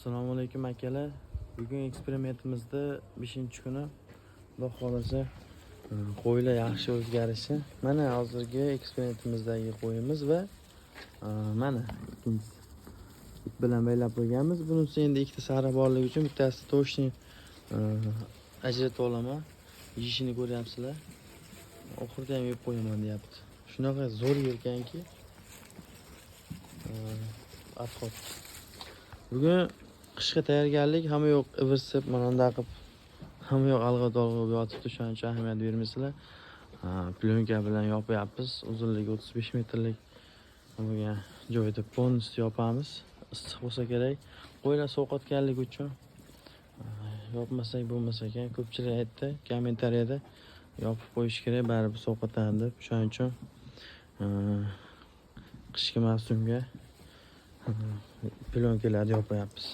Assalomu alaykum, akalar. Bugun eksperimentimizda 5-kuni. Xudo xohlasa, qo'ylar yaxshi o'zgarishi. Mana hozirgi eksperimentimizdagi qo'yimiz va mana ikkinchisi. Ip bilan baylab qo'yganmiz. Bunisi endi ikkita sariq borligi uchun bittasi точно ajratib olaman. Yeyishini ko'ryapsizlar. Oxirida ham yeb qo'yaman deyapti. Shunaqa zo'r yerkanki. Отход. Bugun qishga tayyorgarlik, hamma yoq ivirsib, mana bunday qilib, hamma yoq alg'a dolg'a bo'lib yotibdi, shuning uchun ahamiyat bermaysizlar. Plyonka bilan yopyapmiz. Uzunligi 35 metrlik bo'lgan joyda полностью yopamiz. Issiq bo'lsa kerak. Qo'ylar sovqotganligi uchun yopmasak bo'lmas ekan. Ko'pchilik aytdi kommentariyada, yopib qo'yish kerak, baribir sovqotadi deb. Shuning uchun qishki mavsumga plyonkalarni yopyapmiz.